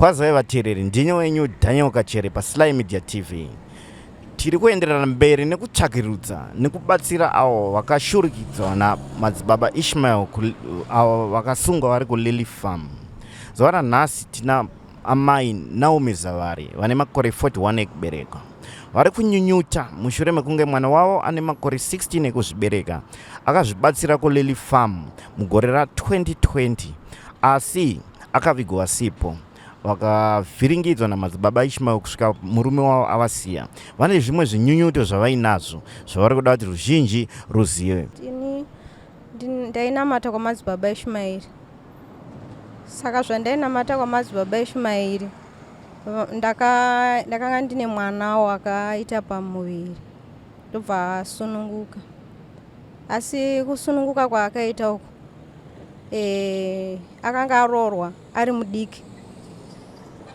Kwazai vateereri, ndini wenyu Daniel Kachere paSly Media TV. Tiri kuenderera mberi nekutsvakirudza nekubatsira avo vakashurikidzwa namadzibaba Ishmael avo vakasungwa vari kuLily Farm. Zuva ranhasi tina amai Naomi Zavari vane makore 41 ekuberekwa. Vari kunyunyuta mushure mekunge mwana wavo ane makore 16 ekuzvibereka akazvibatsira kuLily Farm mugore ra2020 asi akavigwa asipo. Vakavhiringidzwa namadzibaba Ishmael kusvika murume wavo avasiya. Vane zvimwe zvinyunyuto zvavainazvo zvavari kuda kuti ruzhinji ruzive. Ini ndainamata kwamadzibaba Ishmaeri. Saka zvandainamata kwamadzibaba Ishmaeri ndakanga ndine mwana wakaita pamuviri ndobva asununguka. Asi kusununguka kwaakaita uku e, akanga aroorwa ari mudiki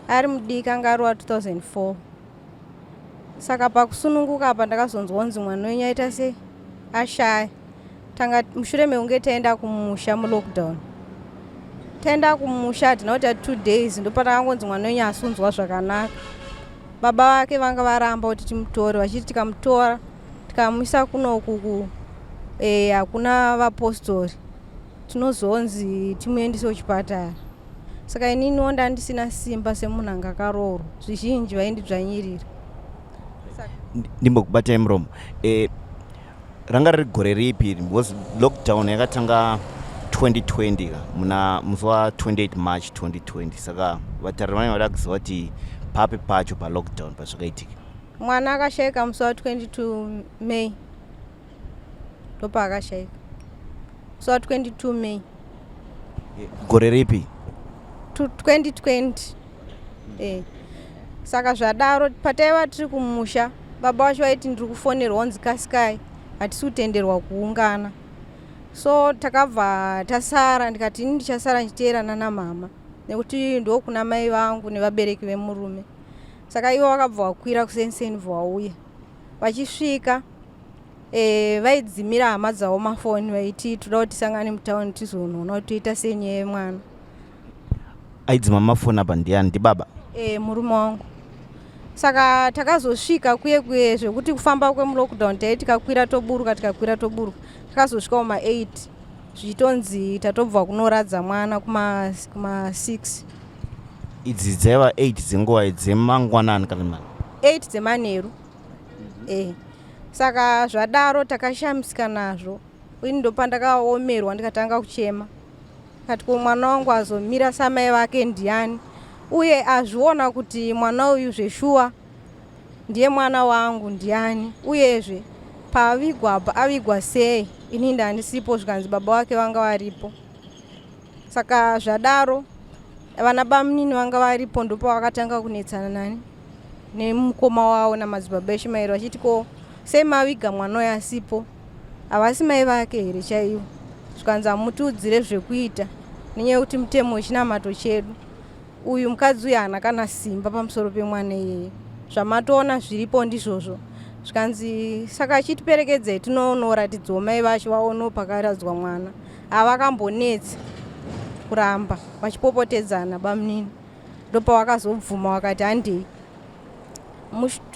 ari mudiki anga aroorwa 2004 saka pakusununguka apa ndakazonzwa kunzi mwana wenyu aita sei ashaya tanga mushure mekunge taenda kumusha mulockdown taenda kumusha hatina kuita two days ndopatakangonzi mwana wenyu asunzwa zvakanaka baba vake vanga varamba kuti timutore vachiti tikamutora tikamuisa kunoku eh, hakuna vapostori tinozonzi timuendise kuchipatara saka ininiwo ndandisina simba semunhu anga akaroorwa zvizhinji vaindidzvanyirira Ndimbokubatai muromo e, ranga riri gore ripi because lockdown yakatanga 2020 ka muna musi wa 28 March 2020 saka vatariri vanenge vada kuziva kuti papi pacho palockdown pazvakaitika. Mwana akashaika musi wa 22 May ndopaakashaika musi wa 22 May. Gore ripi? 2020 eh. Saka zvadaro pataiva tiri kumusha baba vacho vaiti ndiri kufonerwa kunzi kasikai hatisi kutenderwa kuungana so takabva tasara ndikati ini ndichasara ndichiteera nana mama nekuti ndokuna mai vangu nevabereki vemurume saka ivo vakabva vakwira kuseni bva vauya vachisvika e, vaidzimira hama dzavo mafoni vaiti toda kuti tisangane mutauni tizonoona kuti toita sei nyaya yemwana. Aidzima mafoni apa ndiani ndibaba? E, murume wangu. Saka takazosvika kuye kuye zvekuti kufamba kwemulockdown tai tikakwira toburuka tikakwira toburuka takazosvika kuma 8 zvichitonzi tatobva kunoradza mwana kuma, kuma 6. Idzi dzaiva 8 dzenguva dzemangwanani kana mani? 8 dzemanheru. Eh. Saka zvadaro takashamisika nazvo. Ini ndopandakaomerwa ndikatanga kuchema. Kati ko mwana wangu azomira samai vake ndiani? Uye azviona kuti mwana uyu zveshuwa ndiye mwana wangu ndiani? Uyezve paavigwa apa avigwa sei? Ini ndandisipo zvikanzi baba vake vanga varipo. Saka zvadaro vana bamunini vanga varipo ndopavakatanga kunetsana nani nemukoma wavo namadzibaba Ishimaeri vachiti ko sei maviga mwana uyo asipo havasi mai vake here chaivo zvikanzi hamutiudzire zvekuita nenyaya yekuti mutemo wechinamato chedu uyu mukadzi uyu haana kana simba pamusoro pemwana iyeye zvamatoona zviripo ndizvozvo zvikanzi saka achitiperekedzei tinonoratidzawo mai vacho vaonewo pakaradzwa mwana havakambonetsi kuramba vachipopotedzana bamunini ndopavakazobvuma vakati handei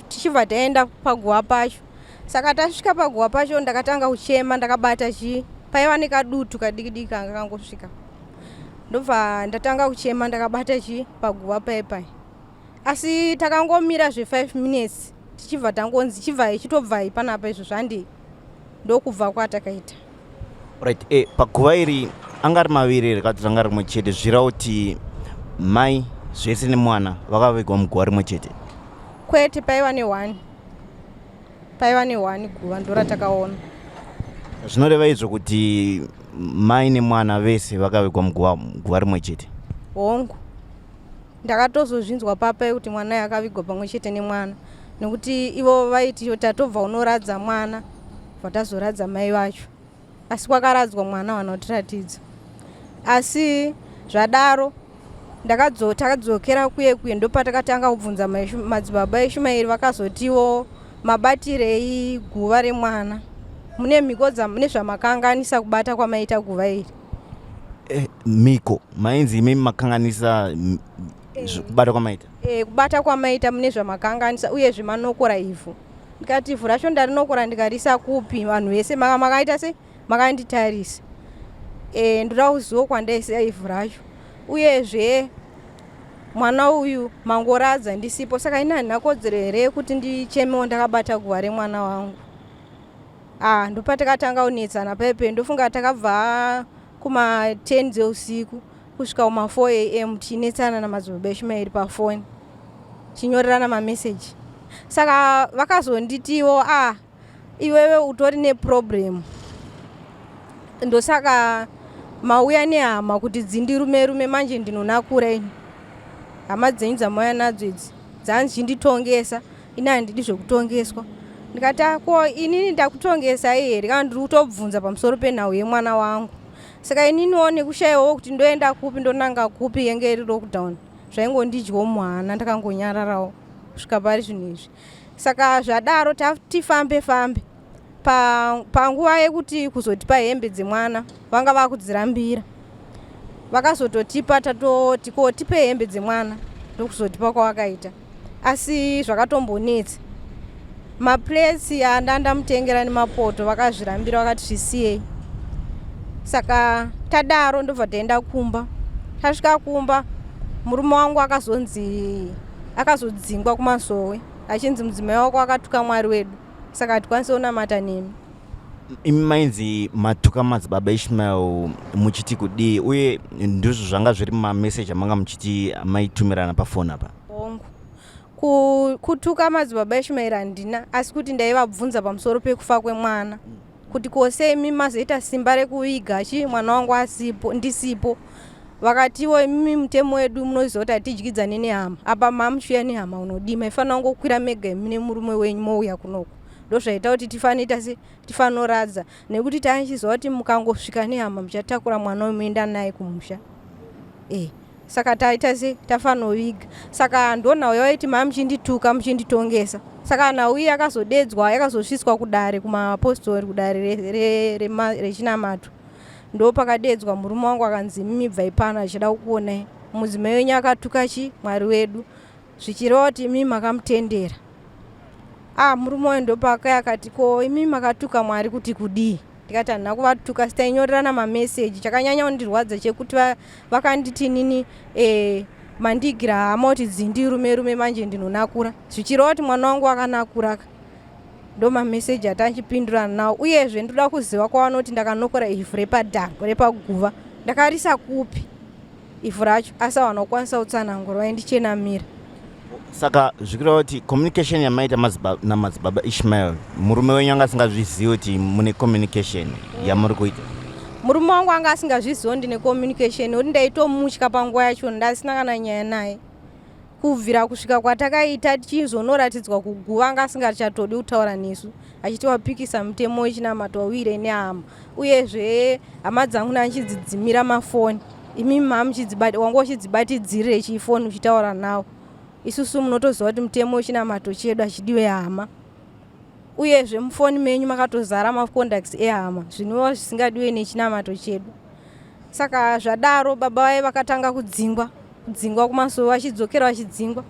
tichibva taenda paguva pacho saka tasvika paguva pacho ndakatanga kuchema ndakabata chii paiva nekadutu kadikidiki kanga kangosvika ndobva ndatanga kuchema ndakabata chii paguva pai pai asi takangomira zve 5 minutes tichibva tangonzi chibvai chitobvai panapa izvo zvandei ndokubva kwatakaita Right, eh, paguva iri anga ari maviri here kana kuti ranga rimwe chete zvireva kuti mai zvese nemwana vakavigwa muguva rimwe chete? Kwete, paiva neone paiva neone guva ndoratakaona. Zvinoreva izvo kuti mai nemwana vese vakavigwa muguva guva rimwe chete? Hongu, ndakatozozvinzwa papa kuti mwana uyu akavigwa pamwe chete nemwana nekuti ivo vaiti tatobva unoradza mwana vatazoradza mai vacho asi kwakaradzwa mwana vanotiratidza asi zvadaro takadzokera kuye kuye ndopatakatanga kubvunza madzibaba Ishumaeri vakazotiwo mabatirei guva remwana mune mhiko mune zvamakanganisa kubata kwamaita guva iri. Eh, miko mainzi imi makanganisa kubata kwamaita. Kubata kwamaita mune zvamakanganisa uyezve manokora ivhu. Ndikati ivhu racho ndarinokora ndikarisa kupi? Vanhu vese makaita se makanditarisa. Ndoda kuziva kwandaisa ivhu racho. Uyezve mwana uyu mangoradza ndisipo, saka ini handina kodzero here yekuti ndichemewo ndakabata guva remwana wangu? Ah, ndopatakatanga kunetsana paipe. Ndofunga takabva kuma 10 dzeusiku kusvika kuma 4 am tichinetsana namadzibaba Ishumaeri pafoni, tichinyorerana mameseji. Saka vakazonditiwo, ah, iwewe utori neproblem, ndosaka mauya nehama kuti dzindirume rume, manje ndinonakura ini. Hama dzenyu dzamauya nadzo idzi dzandichinditongesa, ini handidi zvekutongeswa. Ndikati, ah, ko inini ndakutongesai here? Kana ndiri kutobvunza pamusoro penhau yemwana wangu. Saka ininiwo nekushayiwawo kuti ndoenda kupi, ndonanga kupi, yenge iri lockdown, zvaingondidyawo muhana, ndakangonyararawo kusvika pari zvinhu izvi. Saka zvadaro tifambe fambe panguva yekuti kuzotipa hembe dzemwana vanga vakudzirambira. Vakazototipa tatoti ko tipe hembe dzemwana, ndokuzotipa kwavakaita, asi zvakatombonetsa. Maplates andandamutengera nemapoto vakazvirambira, vakati zvisiyei. Saka tadaro ndobva taenda kumba. Tasvika kumba, murume wangu akazonzi akazodzingwa kumasowe, achinzi mudzimai wako akatuka Mwari wedu, saka hatikwanisi kunamata nemi. Imi mainzi matuka madzibaba Ishmael muchiti kudii, uye ndizvo zvanga zviri mumameseji amanga muchiti maitumirana pafoni apa? Hongu, kutuka madzibaba Ishmael handina, asi kuti ndaivabvunza pamusoro pekufa kwemwana, kuti kose imi mazoita simba rekuviga chi mwana wangu asipo, ndisipo. Vakatiwo, imi mutemo wedu munoziva kuti hatidyidzane nehama. Apa mamuchiuya nehama unodii? Maifanira kungokwira mega imi nemurume wenyu mouya kunoku. Ndozvaita kuti tifanoita se tifanoradza, nekuti taichiziva kuti mukangosvika nehama muchatakura mwana uyu muenda naye kumusha. Saka taita se tafanoviga. Saka ndonhau yavaiti maa muchindituka, muchinditongesa. Saka nhau iyi yakazodedzwa, yakazosvitswa kudare kumapostori, kudare rechinamato. Ndo pakadedzwa murume wangu, akanzi, mimi bvai pano, achida kukuonai, mudzimai wenyu akatuka chi Mwari wedu, zvichireva kuti imi makamutendera. Ah, murume wayo ndopakaya akati, ko imi makatuka Mwari kuti kudii? Ndikati handina kuvatuka, sitainyorerana mameseji. Chakanyanya kundirwadza chekuti vakanditi inini mandigira hama kuti dzindirume rume, manje ndinonakura, zvichireva kuti mwana wangu akanakura. Ndo mameseji atachipindurana nawo. Uyezve ndoda kuziva kwavanoti ndakanokora ivhu repadhango repaguva, ndakarisa kupi ivhu racho, asi havana kukwanisa kutsanangura, vaindichenamira. Saka zvikureva kuti communication yamaita namadzibaba Ishmael, murume wenyu anga asingazvizivi kuti mune communication yamuri kuita? Murume wangu anga asingazvizivi ndine communication, nekuti ndaitomutya panguva yacho, ndasina kana nyaya naye. Kubvira kusvika kwatakaita tichizonoratidzwa kuguva, anga asingachatodi kutaura nesu, achiti wapikisa mutemo wechinamato, wawire nehama. Uyezve hama dzangu ndandichidzidzimira mafoni, imi wanga uchidzibatidzirire chifoni uchitaura nawo. Isusu munotoziva kuti mutemo wechinamato chedu hachidiwe hama. Uyezve mufoni menyu makatozara macontacts ehama, zvinova zvisingadiwe nechinamato chedu. Saka zvadaro baba vaye vakatanga kudzingwa, kudzingwa kumasowe, vachidzokera vachidzingwa.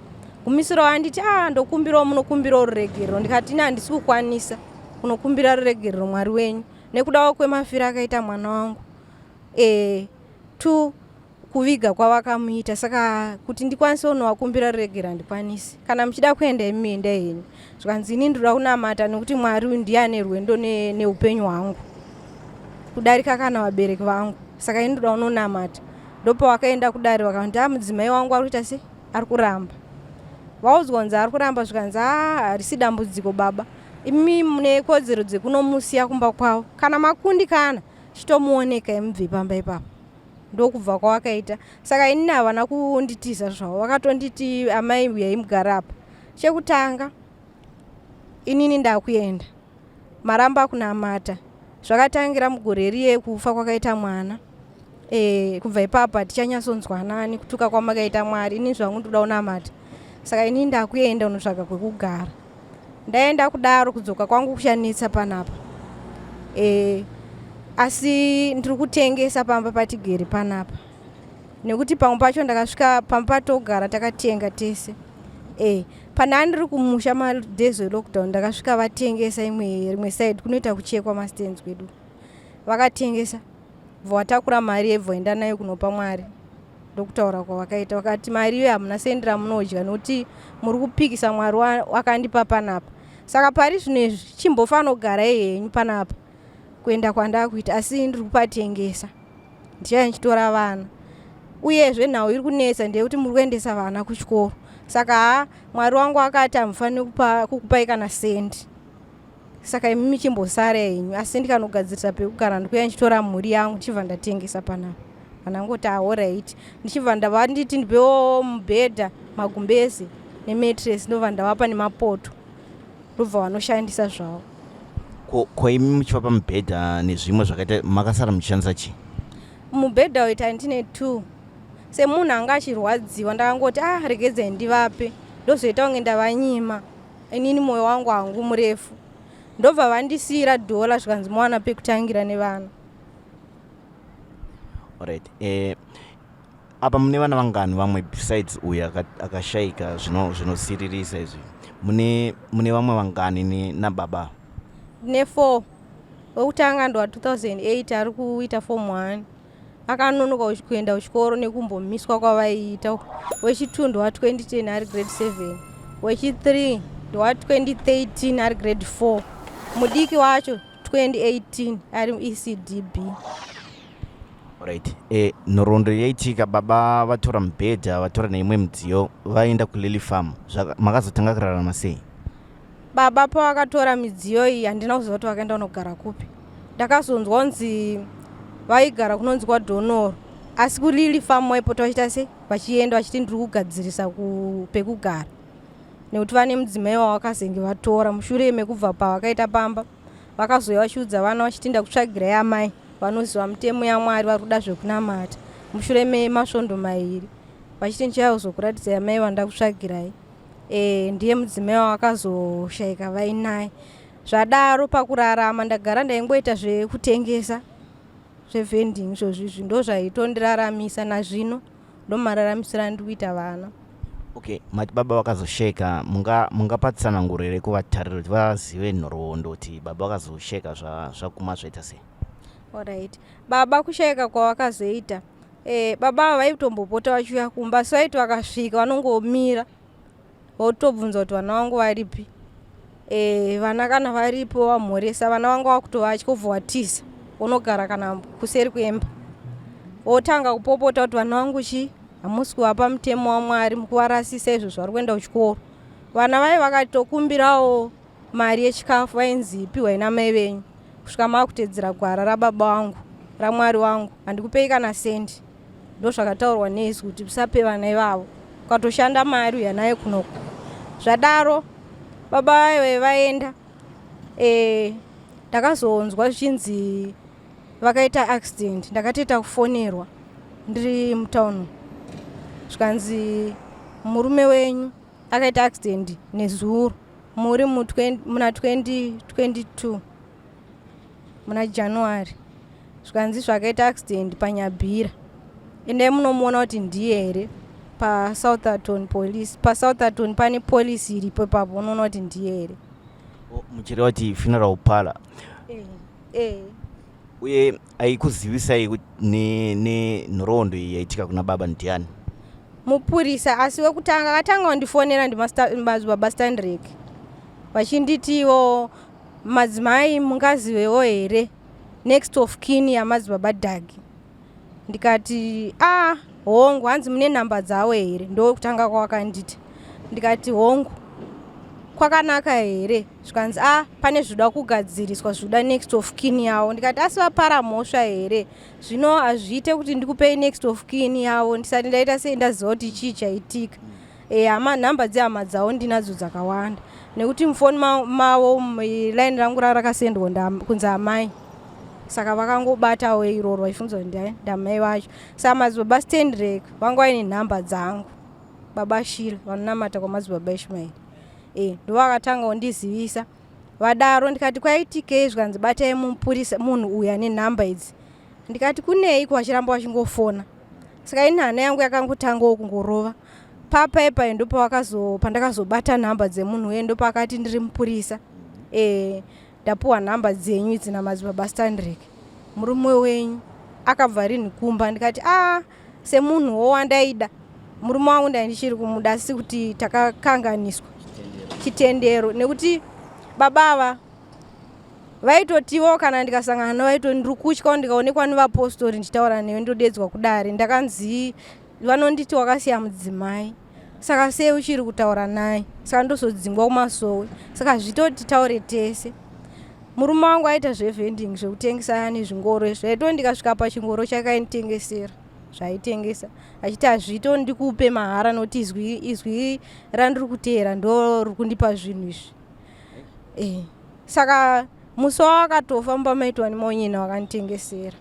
Gumisiro vanditi, ah, ndokumbirawo munokumbirawo ruregerero. Ndikati ini handisi kukwanisa kunokumbira ruregerero Mwari wenyu nekudawo kwemafiro akaita mwana wangu, two kuviga kwavakamuita. Saka kuti ndikwanise kunovakumbira ruregerero handikwanisi. Kana muchida kuenda imi, endai henyu. Zvikanzi ini ndoda kunamata, nekuti Mwari uyu ndiye ane rwendo neupenyu hwangu kudarika kana vabereki vangu, saka ini ndoda kunonamata. Ndopavakaenda kudare, vakanti, a mudzimai wangu ari kuita se ari kuramba. Vaudzwa kunzi ari kuramba, zvikanzi, a harisi dambudziko baba, imi mune kodzero dzekunomusiya kumba kwavo. Kana makundikana, chitomuoneka imubve pamba ipapo. Ndokubva kwavakaita. Saka inini havana kunditiza zvavo, vakatonditi, amai, uyai mugare apa. Chekutanga inini ndakuenda, maramba kunamata. Zvakatangira mugore riye kufa kwakaita mwana. Kubva ipapo hatichanyatsonzwanani, kutuka kwamakaita Mwari. Ini zvangu ndoda kunamata, saka inini ndakuenda unotsvaga kwekugara. Ndaenda kudaro, kudzoka kwangu kuchanetsa panapa. Asi ndiri kutengesa pamba patigere panapa nekuti pamwe pacho ndakasvika pamba patogara takatenga tese. E, pana ndiri kumusha madays elockdown ndakasvika vatengesa imwe rimwe side kunoita kuchekwa mastands kwedu. Vakatengesa bva vatakura mari yebva vaenda nayo kunopa Mwari. Ndokutaura kwavakaita vakati mari iyoyo hamuna sendi ramunodya nokuti muri kupikisa Mwari wakandipa panapa. Saka pari zvino izvi chimbofanogarai henyu panapa kuenda kwandakuita asi ndiri kupatengesa ndichaya ndichitora vana. Uyezve nhau iri kunetsa ndeyekuti muri kuendesa vana kuchikoro saka haa Mwari wangu akati hamufaniri kukupai kana sendi saka imi michimbosara henyu asi ndikanogadzirisa pekugara ndikuya ndichitora mhuri yangu ndichibva ndatengesa panapa. Vanangoti ahoraiti ndichibva ndava nditi ndipewo mubhedha magumbeze nemetress ndobva ndavapa nemapoto ndobva vanoshandisa zvavo. Ko imi muchivapa mubhedha nezvimwe zvakaita makasara muchishandisa chii? Mubhedha uyu tandine two semunhu anga achirwadziwa ndakangoti ah regedzai ndivape ndozoita kunge ndavanyima inini mwoyo wangu hangu murefu ndobva vandisiira dhola zvikanzi mowana pekutangira nevana. Alright. Eh, apa mune vana vangani vamwe besides uyu akashaika zvinosiririsa izvi mune mune vamwe vangani nababa? Ndine 4. Wekutanga ndowa 2008 ari kuita form 1 akanonoka kuenda kuchikoro nekumbomiswa kwavaiita. Wechi2 ndowa 2010 ari grade 7. Wechi3 ndowa 2013 ari grade 4. Mudiki wacho 2018 ari muECDB. Right. E, nhoroondo yaitika baba vatora mubhedha vatora neimwe midziyo vaenda kulily farm. Makazotanga kurarama sei? Baba pavakatora midziyo iyi handina kuziva kuti vakaenda kunogara kupi. Ndakazonzwa kunzi vaigara kunonzi kwadhonoro asi kulily farm vaipota vachiita sei vachienda vachiti ndiri kugadzirisa pekugara nekuti vane mudzimai wavakazenge vatora mushure mekubva pavakaita pamba. Vakazouya vachiudza vana vachiti ndakutsvagirai amai vanoziva mitemo yaMwari vari kuda zvekunamata mushure memasvondo mairi vachiti ndichauya kuzokuratidzai amai vandakutsvagirai. E, ndiye mudzimai wavakazoshaika vainaye. Zvadaro pakurarama ndagara ndaingoita zvekutengesa zvevending izvozvi izvi ndozvaitondiraramisa nazvino ndomararamisiro andiri kuita vana. Okay, mati baba vakazosheka mungapa tsananguro here kuvatariri kuti vazive nhoroondo kuti baba vakazosheka zvaguma zvaita sei? Alright. Baba kushayika kwavakazoita eh, baba ava vaitombopota vachiuya kumba asi vaiti vakasvika vanongomira votobvunza kuti vana vangu varipi eh, vana kana varipo vamhoresa vana vanga vakutovatya obva watiza unogara kana kuseri kwemba wotanga kupopota kuti vana vangu chii hamusi kuvapa mutemo waMwari mukuvarasisa izvo zvari kuenda kuchikoro. Vana vaye vakatokumbirawo mari yechikafu vainzi pihwai namai venyu kusvika makutedzera gwara rababa wangu raMwari wangu handikupei kana sendi. Ndozvakataurwa neizwi kuti musape vana ivavo ukatoshanda mari uya nayo kunoko. Zvadaro baba vaye vaenda e, ndakazonzwa zvichinzi vakaita accident ndakatoita kufonerwa ndiri mutown zvikanzi murume wenyu akaita accident nezuro muri muna 2022 muna January zvikanzi zvakaita accident paNyabhira endai munomuona kuti ndiye here paSoutherton police paSoutherton pane police iripo ipapo unoona kuti ndiye here. Muchireva kuti funeral parlor eh. Eh. Uye aikuzivisai nenhoroondo iyi yaitika kuna baba ndiani? Mupurisa asi wekutanga akatanga wandifonera ndimadzibaba Standrek vachinditiwo madzimai mungazivewo here next of kin yamadzibaba Dhagi ndikati a ah, hongu hanzi mune nhamba dzavo here ndokutanga kwavakanditi ndikati hongu kwakanaka here zvikanzi a ah, pane zvoda kugadziriswa zvoda next of kin yavo ndikati asi vapara mhosva here zvino hazviite kuti ndikupei next of kin yavo ndisati ndaita sei ndaziva kuti chii chaitika e, hama nhamba dzehama dzavo ndinadzo dzakawanda nekuti mufoni mavo line rangu rakasendwa kunzi amai saka vakangobatawo iroro vachifunza kuti ndamai vacho saka madzibaba Stanrek vanga vaine nhamba dzangu baba Shila vanonamata kwamadzibaba Ishmaeri e, ndovakatanga kundizivisa. Vadaro ndikati kwaitikei zvikanzi batai mupurisa munhu uyu ane nhamba idzi. Ndikati kunei vachiramba vachingofona. Saka ini hana yangu yakangotangawo kungorova. Papaipai ndopawakazo pandakazobata nhamba dzemunhu uye ndopaakati ndiri mupurisa. Eh ndapuwa nhamba dzenyu idzi namadzibaba Standrick. Murume wenyu akabva rinhi kumba ndikati ah semunhuwo wandaida murume wangu ndai ndichiri kumuda asi kuti takakanganiswa chitendero nekuti baba ava vaitotiwo kana ndikasangana navo vaito ndiri kutya ndikaonekwa nevapostori ndichitaura newe ndodedzwa kudare ndakanzi vanonditi wakasiya mudzimai saka sei uchiri kutaura naye saka ndozodzingwa kumasowe saka zvitoti taure tese murume wangu aita zvevending zvekutengesa nezvingoro izvo aito ndikasvika pachingoro chake ainditengesera zvaaitengesa achiti hazviito ndikupe mahara nokuti izwi izwi randiri kuteera ndo riri kundipa zvinhu izvi e. Saka musi wawakatofa mumba maitwa nemonyina wakanditengesera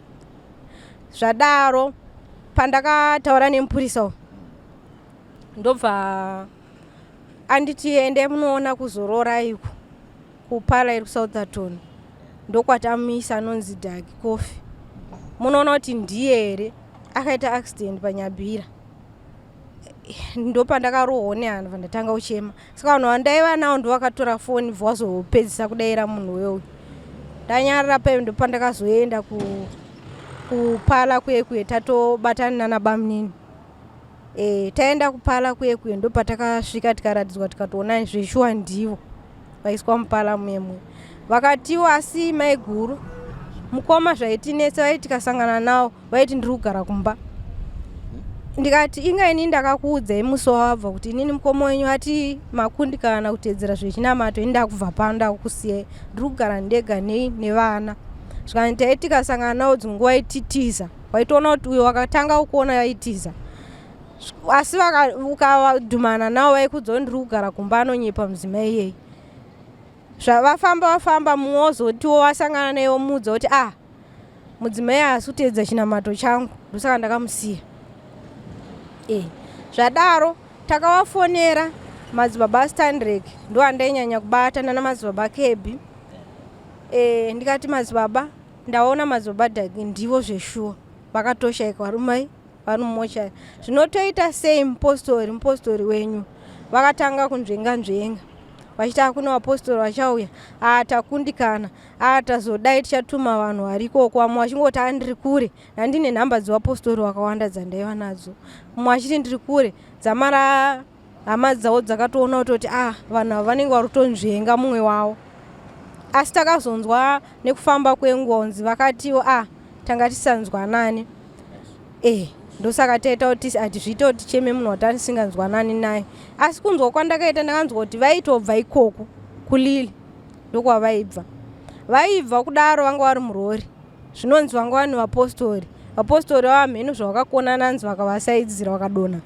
zvadaro pandakataura nemupurisa uyu ndobva anditi ende munoona kuzorora iko kupala iri kusoutherton ndokwatamisa anonzi dagi coffee munoona kuti ndiye here akaita accident panyabhira ndopandakarohwa nehanhu vandatanga kuchema saka vanhu vandaiva nawo ndovakatora foni bva wazopedzisa kudaira munhu uyoyu ndanyarara payo ndopandakazoenda kupala kuye kuye tatobatana nana bamunini e, taenda kupala kuye kuye ndopatakasvika tikaratidzwa tikatoona zveshuwa ndivo vaiswa mupala muye muye vakatiwo asi maiguru mukoma zvaitinetsa vaiti tikasangana nawo vaiti ndiri kugara kumba ndikati inga ini ndakakuudzai musi wawabva kuti inini mukoma wenyu ati makundikana kuteedzera zvechinamato ini ndakubva pano ndakukusiyai ndiri kugara ndega nei nevana zvikanzi taiti tikasangana nawo dzimwe nguva aititiza waitoona kuti uyo wakatanga kukuona yaitiza asi ukadhumana nawo vaikudza kuti ndiri kugara kumba anonyepa mudzimai iyeye Zvavafamba vafamba mumwe wozotiwo wasangana naye womuudza kuti ah mudzimai haasi kuteedza chinamato changu ndosaka ndakamusiya. E, zvadaro takavafonera madzibaba Standrek ndo andainyanya kubata nana madzibaba Kebi. E, ndikati madzibaba ndaona madzibaba Dhagi ndivo zveshuwa vakatoshaika varumai vanomocha zvinotoita sei mupostori mupostori wenyu vakatanga kunzvenga nzvenga vachiti hakuna vapostori vachauya aa takundikana aa tazodai tichatuma vanhu varikoko vamwe vachingoti a ndiri kure nandine nhamba dzevapostori vakawanda dzandaiva nadzo mumwe achiti ndiri kure dzamara hama dzavo dzakatoona kutoti ah vanhu ava vanenge vari kutonzvenga mumwe wavo asi takazonzwa nekufamba kwenguva kunzi vakatiwo ah tanga tisanzwanani eh ndosaka taita kuti hatizviite kuti ticheme munhu watanisinganzwanani naye asi kunzwa kwandakaita ndakanzwa kuti vaitobva ikoko kulili ndokwavaibva vaibva kudaro vanga vari murori zvinonzi vanga vani vapostori vapostori vava mheno zvavakakonana anzi vakavasaidzira vakadonha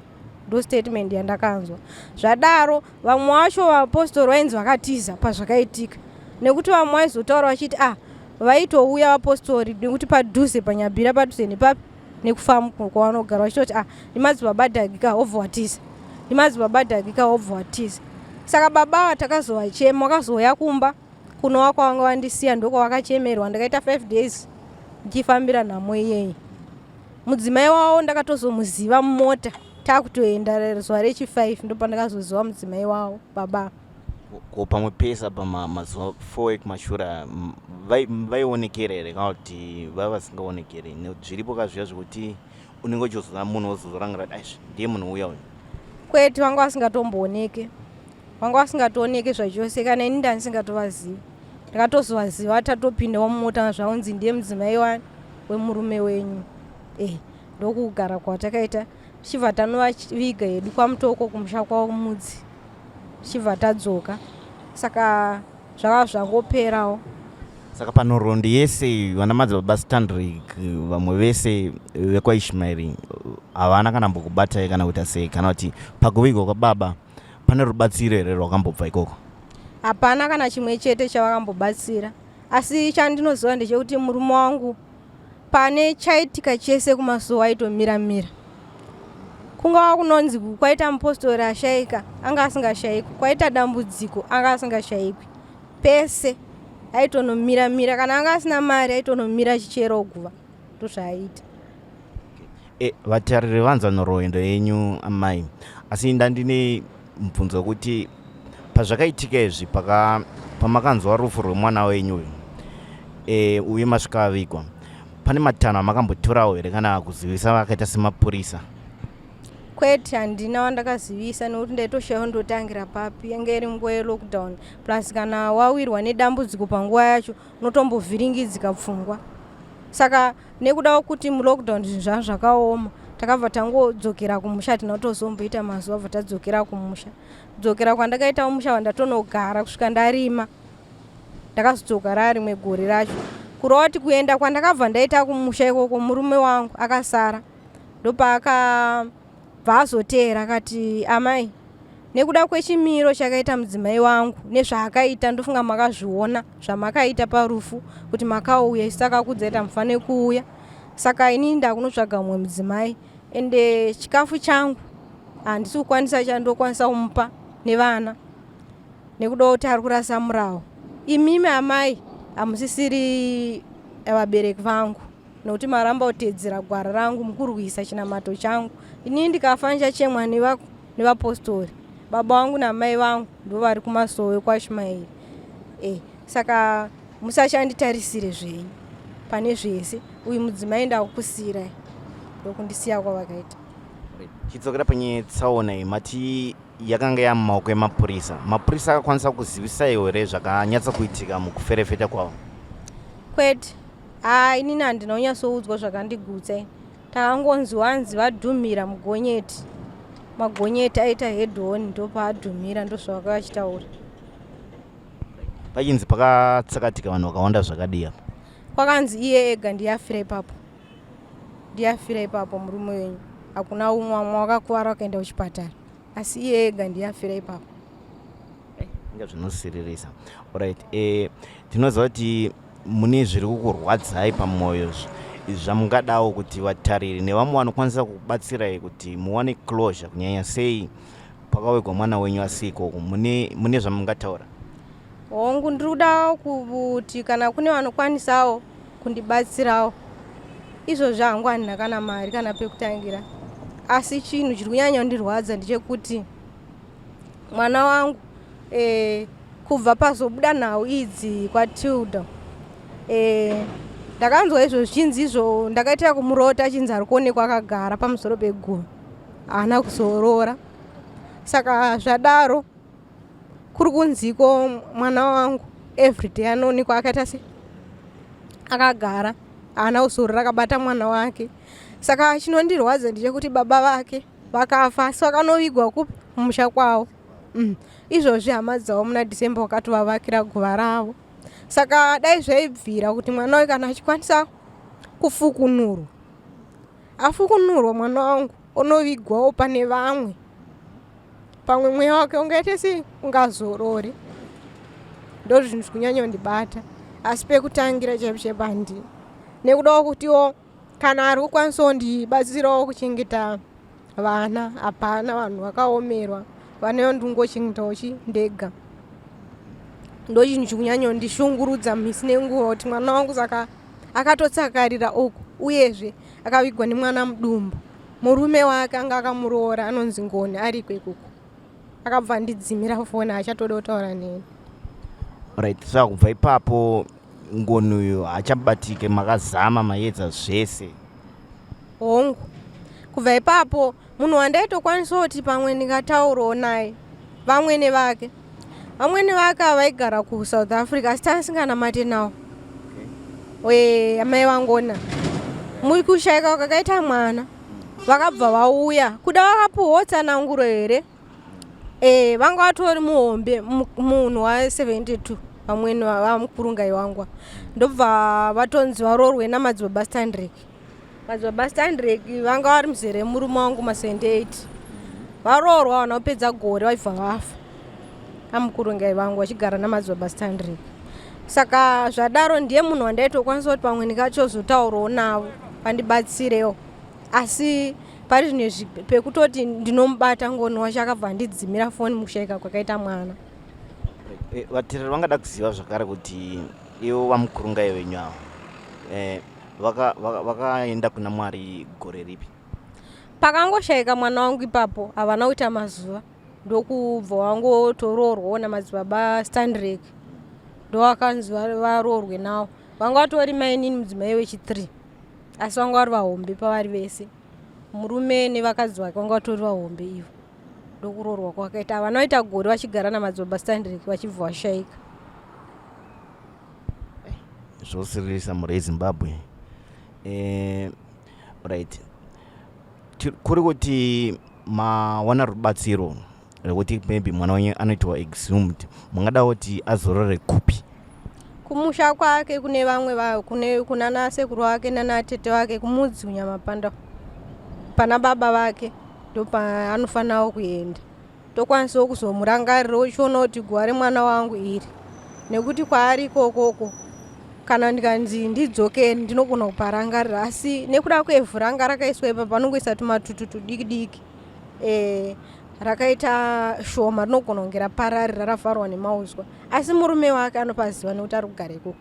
ndo statement yandakanzwa zvadaro vamwe vacho vapostori vainzi vakatiza pazvakaitika nekuti vamwe vaizotaura vachiti ah vaitouya vapostori nekuti padhuze panyabhira padhuze nepapi nekufamu kwavanogara vachitoti ah ndimadzibaba dhagika wobva watiza ndimadzibaba dhagika wobva watiza saka baba ava takazovachema vakazouya kumba kunova kwavanga vandisiya ndokwavakachemerwa ndakaita five days ndichifambira nhamo iyeyi Mudzimai wavo ndakatozomuziva mumota takutoenda zuva rechi 5 ndopandakazoziva mudzimai wavo baba. Ko pamwe pese apa mazuva 4 ekumashure vaionekera here kana kuti vaiva vasingaonekeri? Zviripo ka zviya zvekuti unenge uchizoona munhu wozorangarira kuti aizvi ndiye munhu uya uyu. Kwete vanga vasingatombooneke. Vanga vasingatooneke zvachose kana ini ndandisingatovazivi. Ndakatozovaziva tatopindawo mumota zvaunzi ndiye mudzimai wani wemurume wenyu. Eh, ndokugara kwatakaita tichibva tanovaviga hedu kwamutoko kumusha kwavo mudzi tichibva tadzoka saka zvakava zvangoperawo. Saka panhoroondo yese iyi vana madzibaba Standrick vamwe vese vekwaIshmaeri havana kana mbokubatai kana kuita sei kana kuti pakuvigwa kwababa Pane rubatsiro here rwakambobva ikoko? Hapana kana chimwe chete chavakambobatsira, asi chandinoziva ndechekuti murume wangu pane chaitika chese kumasuwo aitomira mira. Kungava kunonzi kwaita mupostori ashaika, anga asingashaikwi, kwaita dambudziko, anga asingashaikwi. Pese. Aitonomira mira kana anga asina mari aitonomira achicherawo guva. Ndozvaaiita. E, vatariri vanzwa nhoroondo yenyu amai, asi ndandine mubvunzo wekuti pazvakaitika izvi paka pamakanzwa rufu rwemwana wenyu uyu e, uye masvika avigwa pane matanho amakambotorawo here kana kuzivisa vakaita semapurisa? Kwete, handina wandakazivisa nekuti ndaitoshaiwa ndotangira papi. Yange iri nguva yelockdown plus kana wawirwa nedambudziko panguva yacho unotombovhiringidzika pfungwa. Saka nekuda kwekuti mulockdown zvinhu zvanga zvakaoma takabva tangodzokera kumusha, hatina kutozomboita mazuva bva tadzokera kumusha. Kudzokera kwandakaita kumusha vandatonogara kusvika ndarima. Ndakazodzoka rarimwe gore racho. Kureva kuti kuenda kwandakabva ndaita kumusha ikoko murume wangu akasara. Ndopaakabva azoteera akati amai nekuda kwechimiro chakaita mudzimai wangu nezvaakaita ndofunga makazviona zvamakaita parufu kuti makauya isu takakudzai tamufanire kuuya saka ini ndakunotsvaga mumwe mudzimai ende chikafu changu handisi kukwanisa chandokwanisa kumupa nevana nekuda kuti ari kurasa murawo imimi amai hamusisiri vabereki vangu nokuti maramba kuteedzera gwara rangu mukurwisa chinamato changu inini ndikafa ndichachemwa nevapostori baba vangu namai vangu ndo vari kumasowe kwashumairi e, saka musachanditarisire zvenyu pane zvese uyu mudzimai ndakukusiyirai ndokundisiya kwavakaita. Chidzokera panyaya yetsaona iyi, mati yakanga yamumaoko emapurisa. Mapurisa akakwanisa kuzivisaiwo here zvakanyatsa kuitika mukuferefeta kwavo? Kwete, haa inini handina kunyatsoudzwa zvakandigutsa ini. Takangonzi wanzi vadhumira mugonyeti, magonyeti aita head on ndopaadhumira ndozvavaka vachitaura. Pachinzi pakatsakatika vanhu vakawanda zvakadii apa? Kwakanzi iye ega ndiye afira ipapo, ndiye afira ipapo murume wenyu, hakuna umwe vamwe vakakuvara vakaenda kuchipatara asi iye ega ndiye afira ipapo. Inga zvinosiririsa. Alright, eh, tinoziva kuti mune zviri kukurwadzai pamwoyo zvamungadawo kuti vatariri nevamwe vanokwanisa kukubatsirai kuti muwane closure kunyanya sei pakawegwa mwana wenyu asi ikoko mune, mune zvamungataura? Hongu, ndiri kuda kuti kana kune vanokwanisawo kundibatsirawo. Izvozvi hangu handina kana mari kana pekutangira, asi chinhu chiri kunyanya kundirwadza ndechekuti mwana wangu e, kubva pazobuda nhau idzi kwaTilda e, ndakanzwa izvo zvichinzi izvo ndakaitira kumurota achinzi ari kuonekwa akagara pamusoro peguva haana kuzorora saka zvadaro kuri kunziko mwana wangu everyday anoonekwa akaita se akagara haana kuzorora akabata mwana wake saka chinondirwadza ndechekuti baba vake vakafa asi vakanovigwa kupi kumusha kwavo mm. Izvozvi hama dzavo muna December vakatovavakira guva ravo saka dai zvaibvira kuti mwana uyu kana achikwanisa kufukunurwa afukunurwa mwana wangu onovigwawo pane vamwe pamwe mweya wake ungaite sei ungazorore ndo zvinhu zvikunyanya kundibata asi pekutangira chaipo chaipo handina nekudawo kutiwo kana ari kukwanisawo ndibatsirawo kuchengeta vana hapana vanhu vakaomerwa vana ndingochengetawo chi ndega ndo chinhu chikunyanya kundishungurudza misi nenguva kuti mwana wangu saka akatotsakarira uku uyezve akavigwa nemwana mudumbu murume wake anga akamuroora anonzi Ngoni ariko ikoko akabva andidzimira foni haachatoda kutaura neni. Right, saka kubva ipapo Ngoni uyu haachabatike, makazama maedza zvese? Hongu, kubva ipapo munhu wandaitokwanisa kuti pamwe ndingataurawo naye vamwene vake. Vamwene vake ava vaigara kuSouth Africa asi tasinganamate nawo. Okay. Amai vangona mukushaika kwakaita mwana vakabva vauya kuda vakapuhwa tsananguro here e, vanga vatori muhombe munhu wa72 vamwene vamukurungai wangwa ndobva vatonzi varoorwe namadzibaba Standrick. Madzibaba Standrick vanga vari muzere murume wangu ma78 varoorwa vana kupedza gore vaibva vafa amukurungai vangu vachigara namadzibaba Standrick. Saka zvadaro ndiye munhu wandaitokwanisa kuti pamwe ndingachozotaurawo navo vandibatsirewo asi pari zvino izvi pekutoti ndinomubata Ngoni wacho akabva andidzimira foni mukushaika kwakaita mwana. Eh, vateereri vangada kuziva zvakare kuti ivo vamukurungai venyu ava eh, vakaenda kuna Mwari gore ripi? Pakangoshaika mwana wangu ipapo havana kuita mazuva ndokubva wangotoroorwawo namadzibaba Standrek, ndovakanzi varoorwe nawo. Vanga vatori mainini mudzimai wechi3, asi vanga vari vahombe pavari vese, murume nevakadzi vake vanga vatori vahombe ivo. Ndokuroorwa kwakaita. Havana kuita gore vachigara namadzibaba Standrek vachibva vashaika. Zvosiririsa mhuri yeZimbabwe. Right, kuri kuti mawana rubatsiro rekuti maybe mwana wenyu anoitwa exhumed, mungada kuti azorore kupi? Kumusha kwake kune vamwe kune kunana sekuru vake nana tete vake kumudzi kuNyamapanda pana baba vake, ndopaanofanirawo kuenda. Tokwanisawo kuzomurangarira uchiona kuti guva remwana wangu iri, nekuti kwaari ikokoko kana ndikanzi ndidzokere ndinogona kuparangarira, asi nekuda kwevhu ranga rakaiswa ipa panongoisa tumatutu tudiki diki rakaita shoma, rinogona kunge rapararira ravharwa nemauswa. Asi murume wake anopaziva nekuti ari kugara ikoko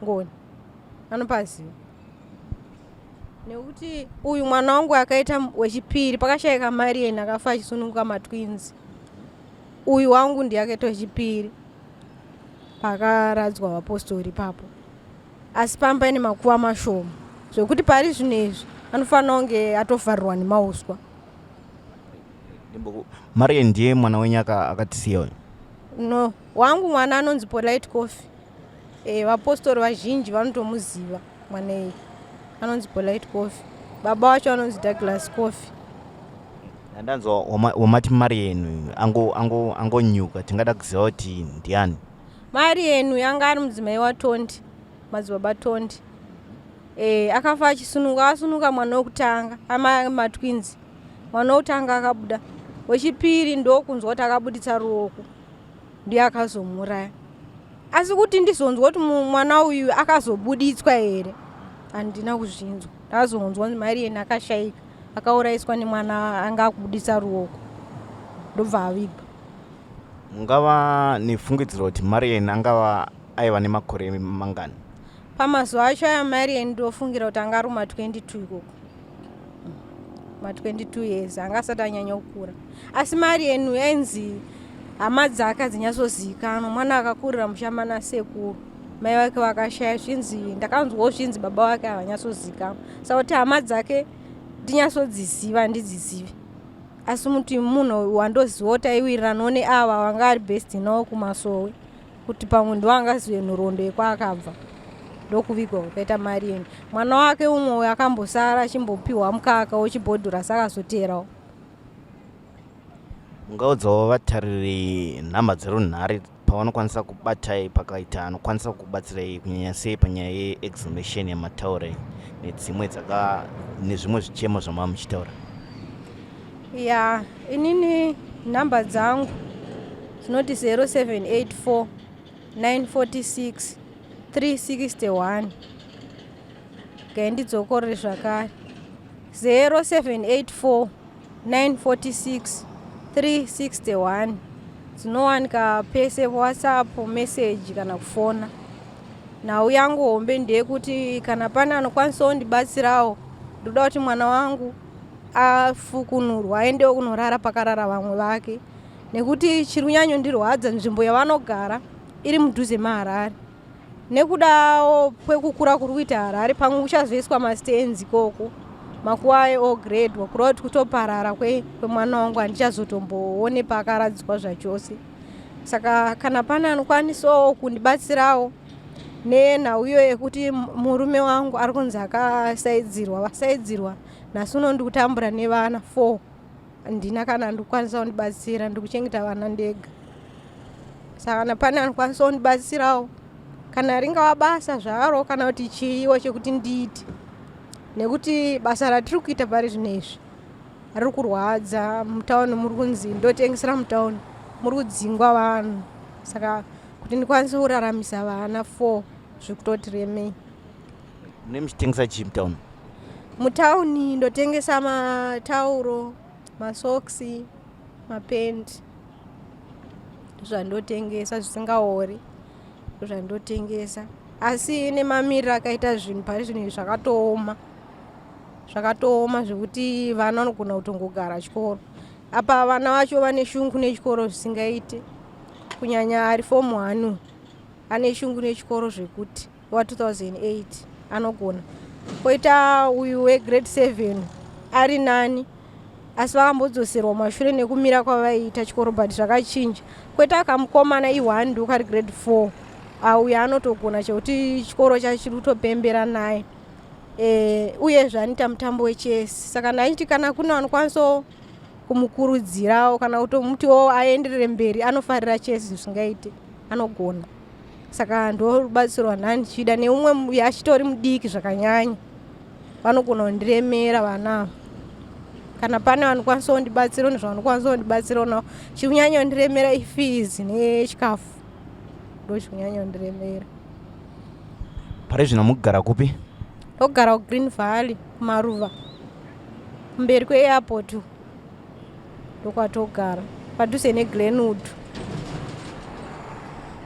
ngoni, anopaziva nekuti uyu mwana wangu akaita wechipiri pakashayika Marian akafa achisununguka matwins. Uyu wangu ndiye akaita wechipiri pakaradzwa vapostori ipapo, asi pamba ine makuva mashoma zvekuti pari zvino izvi anofanira kunge atovharirwa nemauswa. Marian ndiye mwana wenyu akatisiya uyu? No, wangu mwana anonzi Polite Coffee. Vapostori vazhinji vanotomuziva mwana iyi, anonzi Polite Coffee. Baba wacho anonzi Douglas Coffee. Ndanzwa wamati Marian angonyuka, tingada kuziva kuti ndiani? Marian yanga ari mudzimai waTondi, madzibaba Tondi. Akafa achisununga, akasununga mwana wekutanga, matwins. Mwana wekutanga akabuda, wechipiri ndokunzwa kuti akabuditsa ruoko, ndiye akazomuuraya. Asi kuti ndizonzwa kuti mwana uyu akazobuditswa here, handina kuzvinzwa. Ndakazonzwa kuti Marian akashaika, akaurayiswa nemwana anga akubuditsa ruoko, ndobva avigwa. Mungava nefungidziro kuti Marian angava aiva nemakore mangani? Pamazuva acho aya Marian ndofungira kuti anga ari kuma22 ikoko, ma22 years, anga asati anyanya kukura. Asi Marian yainzi hama dzake hadzinyatsozivikanwa, mwana akakurira musha nasekuru, mai vake vakashaya. Zvinzi ndakanzwawo zvinzi baba vake havanyatsozivikanwa, saka kuti hama dzake ndinyatsodziziva handidzizivi. Asi muti munhu wandoziva kuti aiwiriranawo neava vanga ari best nawo kumasowe, kuti pamwe ndoangazive nhoroondo yekwaakabva. Ndokuvigwa kwakaita Marian. Mwana wake umwe uyo akambosara achimbopiwa mukaka wechibhodhoro, asi akazoterawo. Mungaudzawo vatariri nhamba dzerunhare pavanokwanisa kubatai pakaita anokwanisa kukubatsirai, kunyanya sei panyaya yeexhumation yamataura nedzimwe dzaka nezvimwe zvichemo zvamava muchitaura? Ya, inini nhamba dzangu dzinoti 0784 946 361. Gai ndidzokorore zvakare, 0784 946 361. Dzinowanika pese, WhatsApp message kana kufona. Nhau yangu hombe ndeyekuti kana pane anokwanisawo ndibatsirawo, ndoda kuti mwana wangu afukunurwa aendewo kunorara pakarara vamwe vake, nekuti chiri kunyanyondirwadza nzvimbo yavanogara iri mudhuze maHarare. Nekudawo kwekukura kuri kuita Harare, pamwe kuchazoiswa mastands ikoko, makuva ayo ogredwa, kureva kuti kutoparara kwemwana wangu handichazotomboone paakaradzikwa zvachose. Saka kana pane anokwanisawo kundibatsirawo nenhau iyo yekuti murume wangu ari kunzi akasaidzirwa, vasaidzirwa, nhasi uno ndikutambura nevana 4, handina kana andikukwanisa kundibatsira, ndikuchengeta vana ndega. Saka kana pane anokwanisa kundibatsirawo, kana ringava basa zvaro kana kuti chiiwo chekuti ndiite, nekuti basa ratiri kuita pari zvino izvi riri kurwadza. Mutauni muri kunzi ndotengesera, mutauni muri kudzingwa vanhu, saka kuti ndikwanise kuraramisa vana 4 zvekutoti remei. Mune muchitengesa chii mutauni? Mutauni ndotengesa matauro, masoksi, mapendi. Zvandotengesa zvisingaori zvandotengesa, asi nemamiriro akaita zvinhu pari zvinhu izvi zvakatooma, zvakatooma zvekuti vana vanogona kutongogara chikoro. Apa vana vacho vane shungu nechikoro zvisingaite, kunyanya ari fomu 1 ane shungu nechikoro zvekuti wa2008 anogona. Koita uyu wegrade 7 ari nani, asi vakambodzoserwa mashure nekumira kwavaiita chikoro, but zvakachinja. Koita kamukomana i1 ndokari grade 4, auyo anotogona chekuti chikoro chacho chiri kutopembera naye. Uyezve anoita mutambo wechesi, saka ndaiti kana kune vanokwanisawo kumukurudzirawo kana kutomutiwo aenderere mberi, anofarira chesi zvisingaite, anogona. Saka ndo rubatsiro rwandanga ndichida, neumwe achitori mudiki zvakanyanya, vanogona kundiremera vana ava. Kana pane vanokwanisa kundibatsira nezvavanokwanisa kundibatsirawo navo, chikunyanya kundiremera ifees nechikafu, ndo chikunyanya kundiremera. Pari zvino mugara kupi? Ndogara kuGreen Valley, kumaruva, kumberi kweairport, ndokwatogara, padhuze neGlenwood,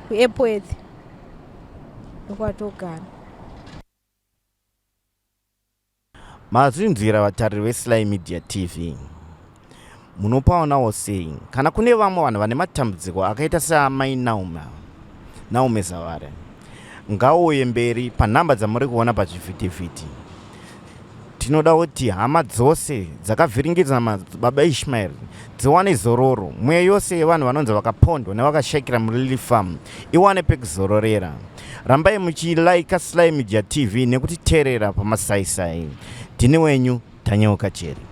kuEpworth, ndokwatogara. Mazvinzwira, vatariri veSly Media TV. Munopaonawo sei? Kana kune vamwe vanhu vane matambudziko akaita seamai Naume Zavare, ngauye mberi panhamba dzamuri kuona pazvivhitivhiti. Tinoda kuti hama dzose dzakavhiringidzwa namadzibaba Ishmael dziwane zororo. Mweya yose yevanhu vanonzi vakapondwa nevakashayikira muLily Farm iwane pekuzororera. Rambai muchilaika Sly Media TV nekutiteerera pamasaisai. Ndini wenyu Daniel Kacheri.